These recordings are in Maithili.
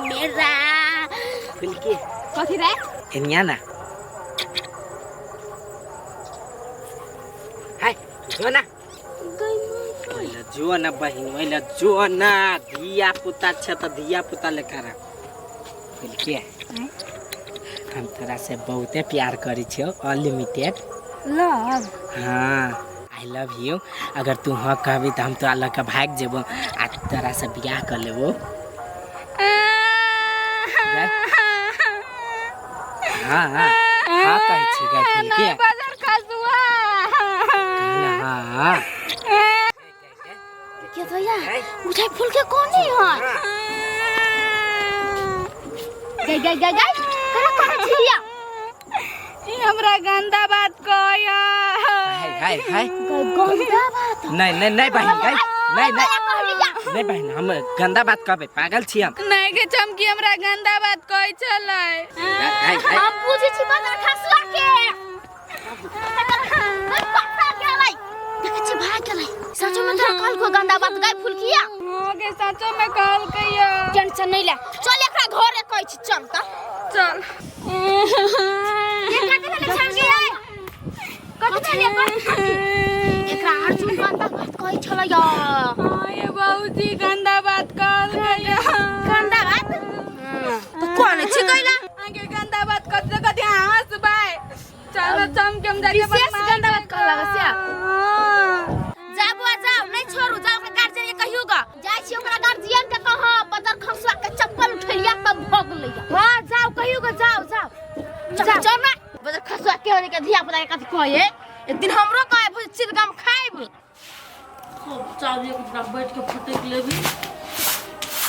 मेरा। फुलकी। कथी रे? एनिया ना। हाय, जो ना। ओइला जो ना बहिन, ओइला जो ना। धिया पुता छ त धिया पुता लेखा रख। फुलकी, हम तोरा से बहुते प्यार करै छियौ, अनलिमिटेड। लव? हाँ, I love you. अगर तू हाँ कहबी तऽ हम तोरा लऽ कऽ भागि जेबो आ तोरा से बियाह कर लेबो। हाँ हाँ हाँ, कहै छी गै फुलकी। नहीं बाजार खसुआ। कही ना हाँ। के भैया उठाई फूल के कौन नहीं है? गई गई गई गई, करा करा छिया। ई हमरा गंदा बात कहया। हाय हाय हाय। गई गंदा बात? नहीं नहीं नहीं बहिन, गई नहीं नहीं। कहलिया। नहीं बहिन, हम गंदा बात कहबै? पागल छी हम? नहीं के चमकी, हमरा गंदा बात कहै छलै। हाय हाय। हम पूछै छी बाजार खसुआ के। पकड़ा गेलै, देखै छी भाग गेलै। सचो में तोरा कहल को गंदा बात गई फुलकिया? हो के, सचो में कहल कहिया। टेंशन नहीं ले, चल एकरा घरे कहै छी, चल त। चल। ये कथी भेलै छमकी रे? कथी भेलै? कथी एकरा अर्जुन गंदा बात कहै छलै या? हाँ ये बाबूजी, गंदा बात कहल कहिया। गंदा बात तो कोन छी कैला? आगे गंदा बात कथी कथी हंस बाय। चलो चमके, हम जाके विशेष गंदा बात कहला बस या? हाँ। जा बुआ जाओ, नहीं छोड़ू, जाओ ओकरा गार्जियन के कहियो गा। जाइ छी ओकरा गार्जियन के कह, बदर खसुआ के चप्पल उठैया तब भग लैया। हां जाओ, कहियो गा, जाओ जाओ चल चल ना। बदर खसुआ के होने के धिया पुता के कथि कहे, एक दिन हमरो कहे भुज चिलगम खाइब। खूब चावल एक दिना बैठ के फटक लेबी।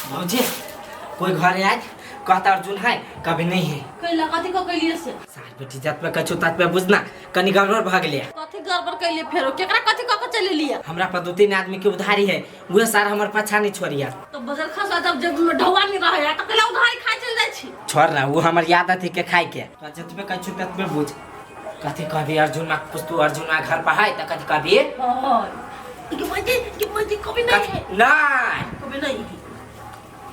भौजी, कोई घर आए कहता अर्जुन है, कभी नहीं है। कैला? कथी क कैलिए से? सार बेटी जात पे कछु तात पे बुझना, कनी गड़बड़ भऽ गेलै। कथी गड़बड़ कैलिए फेरो? केकरा कथी क के चले लिया? हमरा पर दू तीन आदमी के उधारी है, उहे सार हमर पाछा नहीं छोड़िया। तो बजर खसा जब जब में ढौआ नहीं रहे त कैला उधारी खाए चल जाइ छी? छोड़ ना, वो हमर याद अथी के खाए के। तो जतबे कछु ततबे बुझ, कथी कहबी अर्जुन माँ पूछ तू, अर्जुन माँ घर पर है त कथी कहबी? हां के मजे के मजे, कभी नहीं है। नहीं। कभी नहीं है।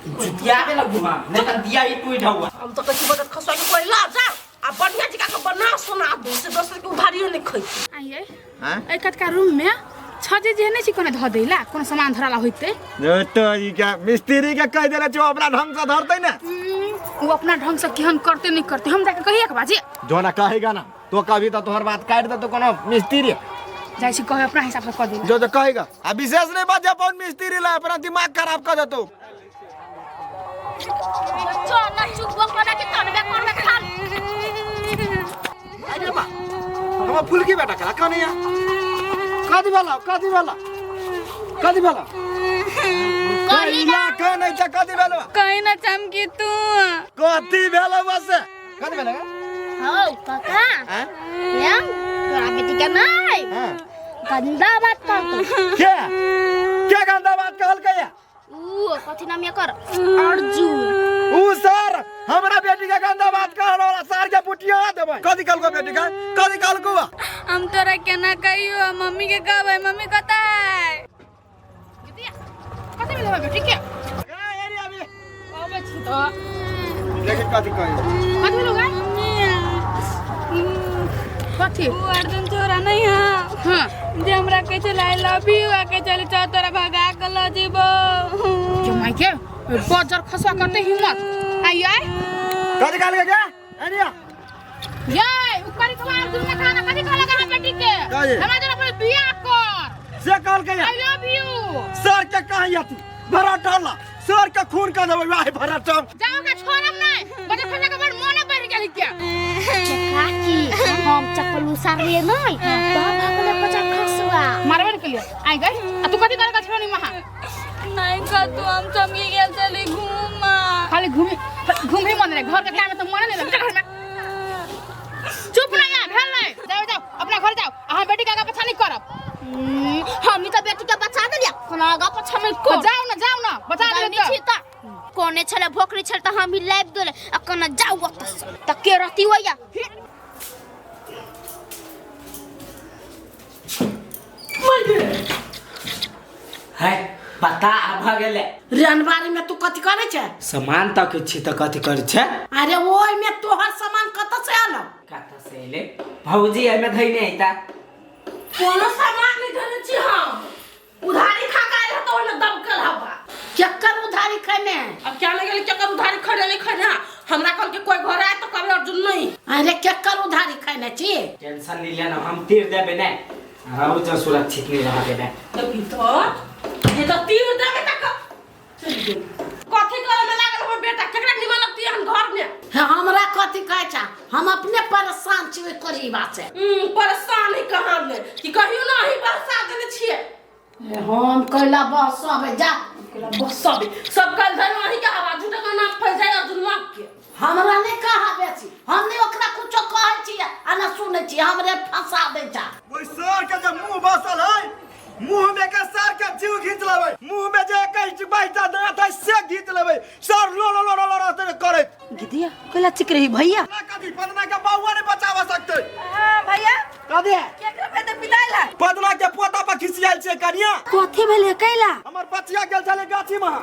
जुतियाबे लगू हम, नहीं त दिया ही तू ढौआ। हम तो कथी बजर खसुआ के कोई ला जा आ बढ़िया जगह के बना सुना दो से दोसर के उधारियो नहीं खैती। आइए। हाँ? एहि कटका रूम में छजे जे नहि छै, कोनो धऽ दैला कोनो सामान धराला होइतै। तो ई क्या मिस्त्री के कह देले छो, अपना ढंग से धरते ना। ओ अपना ढंग से केहन करते नहीं करते, हम जाके कहिए के बाजी। जो ना कहेगा ना तो कभी तो तोहर बात काट दे तो कोनो मिस्त्री। जाइ छी कहे, अपना हिसाब से कऽ देला। जो जो कहेगा आ विशेष नहीं बात, अपन मिस्त्री ला अपना दिमाग खराब कर देतो। चल ना, चुप बकरा के तनबे करबे खाल। अरे बा, हम फुलकी बेटा कला कने या कदी वाला कदी वाला कदी वाला कही ना। कने छ कदी वाला? कहीं ना चमकी तू। कथी भेला बस? कदी भेला? हौ काका। हैं? एम तोरा बेटी के नहीं हां गंदा बात कहतो। के के गंदा बात कहल कया? ऊ कथी नाम एकर, अर्जुन। ऊ सर हमरा बेटी के गंदा बात कहल वाला सर के पुटिया देबै। कदी कहल को बेटी के? कदी कहल को? हम तोरा केना कहियो, मम्मी के कहबै, मम्मी कतऽ है? कथी भेलै बेटी के? अबै छी तऽ। देख कथी कही। कथी भेलौ गै? कथी? ऊ अर्जुन छोरा नहीं है? हाँ। जे हमरा कहै छलै I love you आ कहै छलै चल तोरा भगा के लऽ जेबो। के माय के बजर खसुआ करते हिम्मत आई आई। कथी कहल के एरिया? ये ऊपर के अर्जुन में खाना कथी कहलक अहाँ बेटी के? काहे? हमरा जरा पहिले बियाह कर। से कहल के? I love you. सर के कहीं तू भरा टाला, सर के खून कर देबै वाह भरा टाल। जाओ के छोड़ब नहीं, बजर खसुआ के बड़ मोने बढ़ गेल के। काकी, हम चप्पल उसारलिए नहीं तब भागले बजर खसुआ। मारबे ने केलिए आई गई। आ तू कथी करे का छोड़नी महा? नहीं का तू, हम चमकी गेल चली घूमा। खाली घूमी घूमी मन रे, घर के काम में तो मन नहीं लगे घर में। चुप नहीं आ भेल नहीं, जाओ जाओ अपना घर जाओ। अहाँ बेटी के आगा पछा नहीं करब। हम तो बेटी के बचा देलिया, कोनो आगा पछा नहीं कर। जाओ ना, जाओ ना, बचा जाने दे। छी त कोने छले भोकरी छले त हम ही लाबि देले आ कना जाऊ ओतऽ से त के रहती होइया। है। पता भ गेलै। रनबारी में तू कथी करे छै? सामान तक छी त कथी करे छै? अरे ओय में तोहर सामान कत से आलो? कत से एले भौजी? एमे धइने आइता कोनो सामान नहीं धने छी हम। उधारी खा के आयल तो ओने दबकल हवा। चक्कर उधारी खैने है। अब क्या लगे चक्कर उधारी खैने नहीं खैने, हमरा कल के कोई घर आए तो कभी अर्जुन नहीं। अरे चक्कर उधारी खैने छी। टेंशन नहीं लेना, हम तीर देबे ने, रहू जो सुरक्षित नहीं रहबे ने। तो की तो ये तो तीर देबे तक चल गेल। कथी करे में लागल हमर बेटा? केकरा निमन लगती हन घर में? हमरा कथी कहै छा, हम अपने परेशान छी ओइ करीबा से। परेशान ही कहाँ ने कि कहियो ना ही बरसा देने छिए। हम कैला बसबै जा, कैला बसबै सब कल धन वही के हवा झूठा का नाम फैल जाए अर्जुन मां के। हमरा नहीं कहाबे छी, हम नहीं ओकरा कुछो कहै छी आ ना सुनै छी, हमरे फंसा दै छा। ओइ सर के जे मुंह बसल है, मुंह में के सर के जीव घींच लेबै, मुंह में जे 21 22 दांत है से घींच लेबै, सर लो लो लो लो लो करैत। गिदिया कैला चिक रही भैया? ना कभी पदना के बाबुआ नहीं बचावा सकते। हां भैया कभी केकरा पे त पिताइल है? पदना के पोता पर खिसियाल छे कनिया। कथी भेले कैला? हमर बचिया गेल छले गाछी में,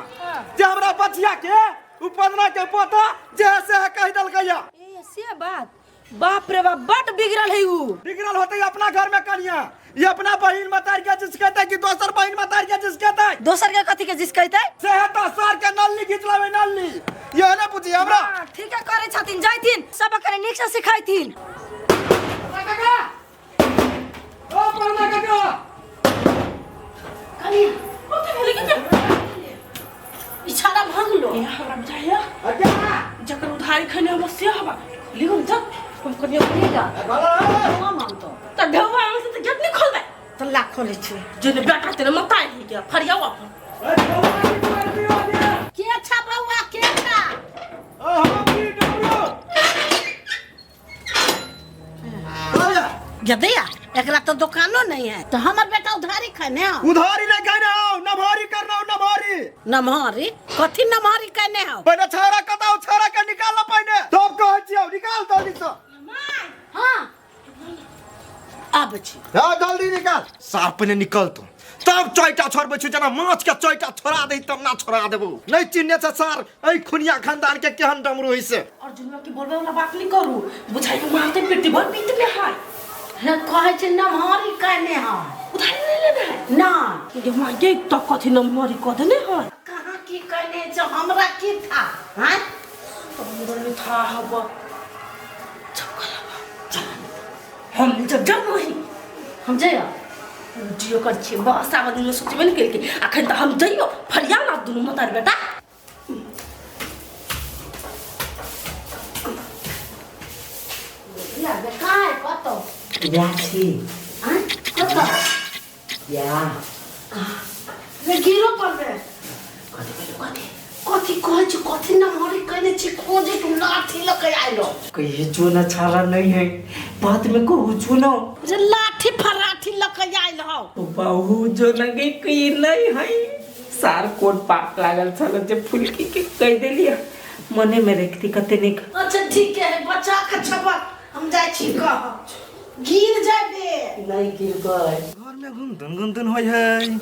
जे हमरा बचिया के उ पदना के पोता जे से कह देलकैया। ए से बात, बाप रे बाप बड बिगड़ल है उ। बिगड़ल होते अपना घर में कनिया, ये अपना बहिन मतार के जिसकते कि दोसर बहिन मतार के जिसकते? दोसर के कथी के जिसकते? से है तो सर के नल्ली घींच लेबै नल्ली। ये ना पूछी हमरा। ठीक है करे छथिन, जाइथिन सब करे नीक से सिखाइथिन। काका ओ परना काका कनिया कथी भेले कि इशारा भंगलो। ए हमरा बुझाइया अच्छा जकर उधारी खैने हम से हवा खोली हम जब हम कनिया खोलेगा हम तो त ढेवा हम से त गेट नहीं खोलबे। त ला खोले छी जेने बेटा तेरे मताई ही गया फरियाव अपन। के अच्छा बउआ के अच्छा? ओ हम की डबरो जदैया एकरा तो दुकानो नहीं है तो हमर बेटा उधारी खैने हो। उधारी नहीं कहने हो, नमहारी करना हो, नमहारी। नमहारी कथी नमहारी कहने हो? पहले छाड़ा कताओ, छाड़ा के निकाल पहले तब कहै छियौ निकाल जल्दी से। हां आब छी। हां जल्दी निकाल। साफ पहले निकल तू तब चैटा छोड़बै छी, जना माछ के चैटा छोड़ा दे तब ना छोड़ा देबो। नहीं चिन्ने छ सर एई खुनिया खानदान के केहन डमरू है से। अर्जुन के बोलबे वाला बात नहीं करू, बुझाई के मारते पेटी भर पीत में हाय। हे कहै छै नमहारी कहने हो। उधारी नहीं लेने है ना। ये मां ये तो कथी नमहारी कह देने है? कहां की कहने छ हमरा की था? हां तो हमरा नहीं था हवा चपकल चल हम जब जब नहीं हम जइयो जियो कर छी बस आब दिन में सोचबे नहीं केलके अखन त हम जइयो फरिया ना दुनु मतार बेटा। या बेकाय कतो या छी हां कतो या रे गिरो परबे। कथी कथी कथी कथी कहै छी? कथी नमहरी कहने छी? खोजे तू लाठी लऽ के आइलो। कहिए जो ना छाड़ा नहीं है बात में कहू जो ना रे लाठी फराठी लऽ के आइल हौ। बहु जो न गई कही नहीं है सार कोन पाप लागल छल जे फुलकी के कह देलिए मने में रखती कते निक। अच्छा ठीक है बचा के छपक हम जाइ छी कह गिर जाबे। नहीं गिर गए घर में गुंदन गुंदन होय है।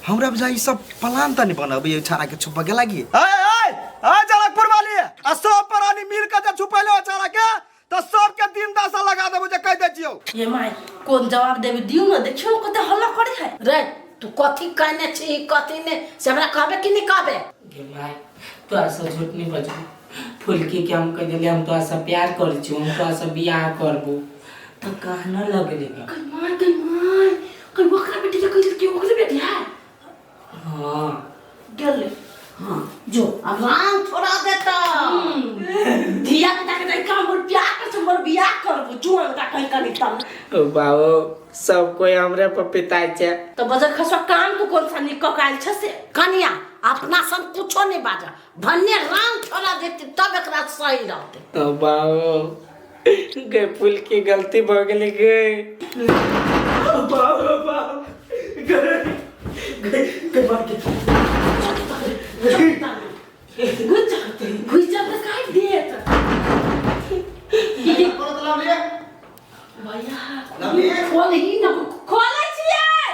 हमरा बुझाइ सब प्लान त नहीं बनाबे छाड़ा के छुपा के लागी। ए ए ए जनकपुर वाली आ सब प्राणी मिल के जे छुपैलो छाड़ा के त सब के दिन दशा लगा देबो जे कह दे छियौ। ये my कोन जवाब देबे दिउ न देखियो कते हल्ला करे है। रे तू कथी कहने छी कथी ने से हमरा कहबे कि नहीं कहबे? गे my तो ऐसा झूठ नहीं बजबू। फुलकी के हम कह देलिए हम तो ऐसा प्यार करै छी, हम तो ऐसा बियाह करबो त कहना लगले गा। कई माय कई माय कई ओकरा बेटी के कह के ओकरे बेटी है। हां गेल हाँ जो अब राम छोड़ा देता धिया पुता के नहीं काम और प्यार कर मोर बियाह करबो जुआन का कहीं कहीं तब। ओ बाबू सब कोई हमरे पर पिताई छे तो बजर खसवा काम को कौन सा निक कायल छ से। कनिया अपना संग कुछो नहीं बाजा, भन्ने राम छोड़ा देती तब एकरा सही रहते। तो बाबू गे फूल की गलती भ गेली गे। बाबू बाबू गे गे गे बाप के घुस जाते घुस जाते काट देत भैया खोल ही ना खोलै छियै।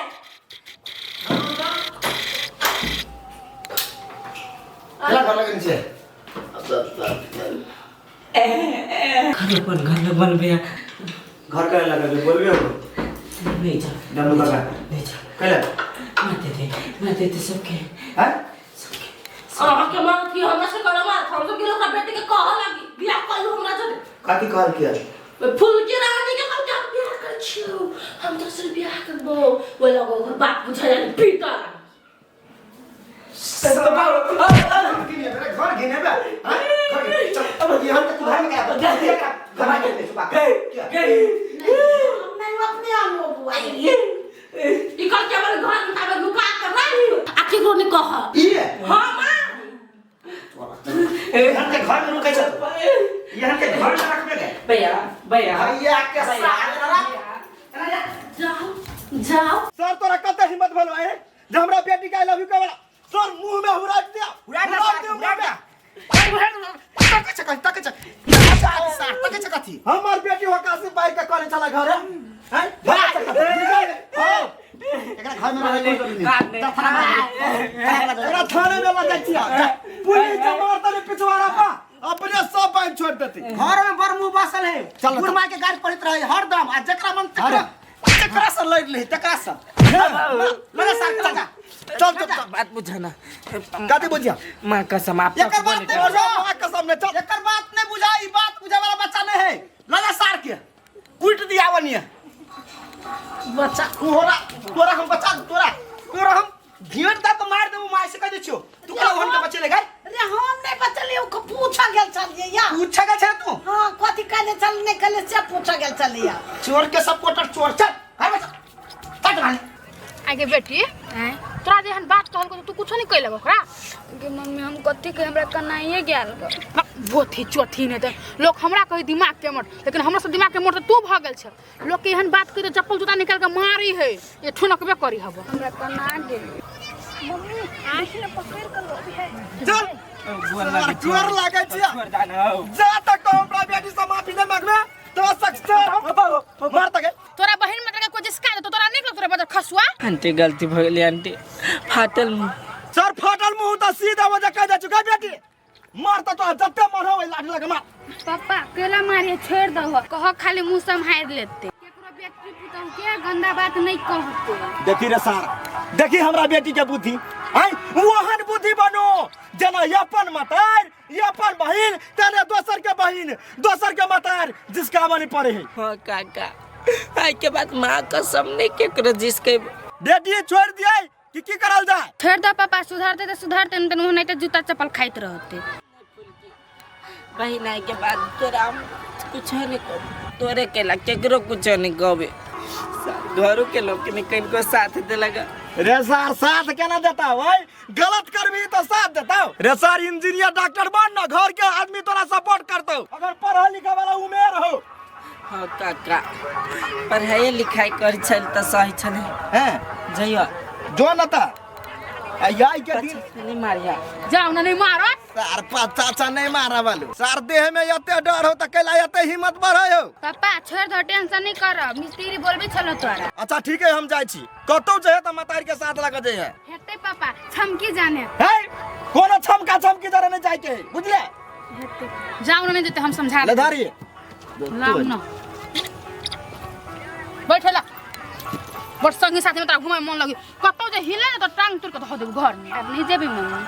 भगवान भैया घर करे लगा बोलबे हो नहीं जा डमरू काका नहीं जा कैला मार देते मार देते सबके हैं अहाँ के मार की हमरा से करो मार हम सब के लोग बेटी के कह लगी बियाह कर लू हमरा से कथी कहल किया फूल के रानी के हम हम बियाह कर छियो हम तो सिर्फ बियाह करबो वो लोग ओकर बाप बुझा जाए पीता मेरा घर घिने बे हैं घर घिने। चल अब ये हम तो घर में गया घर में गया सुबह हम नहीं अपने आलो बुआ ई कल के हमर घर में ताबे लुका के राख आ केकरो नहीं कह ये हां मां यहाँ के घर में रुकै छ यहाँ के घर में रखबे गए भैया भैया भैया के साथ जाओ जाओ सर तोरा कते हिम्मत भेलो है जे हमरा बेटी के I love you कहबा सर मुंह में हुरा दिया हुरा दिया, हुरा दिया हुरा मुंह में तके छ कथी तके छ तके छ कथी हमर बेटी होका से बाइक के करे चला घर हैं हां एकरा घर में रहै कोई जरूरी नहीं जा थाना में एकरा थाने में लग जाइ छिया पुलिस के मारता रे पिछवाड़ा पा अपने सब बाइक छोड़ देती घर में बड़ मुंह बसल है चल, बुढ़ माय के गाड़ी पड़ैत रहे हरदम आ जकरा मन अरे। तकरा तकरा से लड़ ले तकरा से लगा साथ चल जा चल चल चल बात बुझाना कथी बुझिया माँ कसम आप एकर बात नहीं बुझा मां कसम ने चल एकर बात नहीं बुझा ई बात बुझा वाला बच्चा नहीं है लगा सार के कूट दिया वनिया बच्चा तोरा तोरा हम बचा तोरा तोरा हम घेर दा तो मार देबो माय से कह दे छियो तू का हम के बचे ले गए अरे हम नहीं बचलिए ओके पूछा गेल छलिए या पूछा गेल छे तू हाँ कथी कहले चल नहीं कहले से पूछा गेल छलिए चोर के सपोर्टर चोर चल घर में चल चल भाई आगे बेटी तोरा जेहन बात कहलको त तू कुछो नहीं कैलक ओकरा गे मम्मी हम कथी के हमरा कनाइए गेल ग बोथी चोथी नहीं त लोग हमरा कही दिमाग के मोट लेकिन हमरा सब दिमाग के मोट त तू भ गेल छ लोग के एहन बात कही त चप्पल जूता निकाल के मारी है ये ठुनकबे करी हब हमरा कना गेल मम्मी आँखि ने पकड़ के लो है चल चोर लागै छिया जा तक तो हमरा बेटी से माफी नहीं मांगबे तो सक्सर हम मार तक तोरा बहिन मतलब के कोई जिसका दे तो तोरा निकल तोरा बदर खसुआ आंटी गलती भ गेली आंटी फाटल मुँह सर फाटल मुंह त सीधा वजह कह जा चुका बेटी मारता तो जत्ते मन हो लाठी लगा मार पापा केला मारिए छोड़ दहो कह खाली मुंह सम्हार लेते केकरो बेटी पुतहु के गंदा बात नहीं कहते देखी रे सार देखी हमरा बेटी के बुद्धि आई वहन बुद्धि बनो जेना अपन मतार अपन बहिन तेने दोसर के बहिन दोसर के मतार जिसका बनी पड़े है हाँ काका आई के बाद माँ कसम नहीं केकरो जिसके बेटी छोड़ दिया कि की करल जाए छोड़ दो पापा सुधारते तो सुधारते नहीं तो नहीं तो जूता चप्पल खाइत रहते बहिन आई के बाद तोरा हम कुछ नहीं कहब तोरे केला केकरो कुछ नहीं कहबे घरों के लोग के नहीं कहीं साथ देलक रे सार साथ केना देता भाई गलत करबी तो साथ देता रे सार इंजीनियर डॉक्टर बन ना घर के आदमी तोरा सपोर्ट करतो अगर पढ़ा लिखा वाला उमेर हो हाँ काका पढ़ाई लिखाई कर छल त सही छल हैं जइयो जो न ता आई के दिन नहीं मारिया जाओ ना नहीं मारो सार चाचा नहीं मारा वालू सार देह में एते डर हो त कैला एते हिम्मत बढ़े हो पापा छोड़ दो टेंशन नहीं कर मिस्त्री बोलबे छलो तोरा अच्छा ठीक है हम जाइ छी कतौ जे त मतारी के साथ लग जे है हेते पापा छमकी जाने हे कोनो छमका छमकी जरे नहीं जाय के बुझले हेते जाओ ना नहीं देते हम समझा ले धारी लाम ना बैठे ला बड़ संगी साथी में तोरा घुमे मन लगी कतौ जे हिले ना तो टांग तुर के धऽ देब घर में अब नहीं जेबी मम्मी।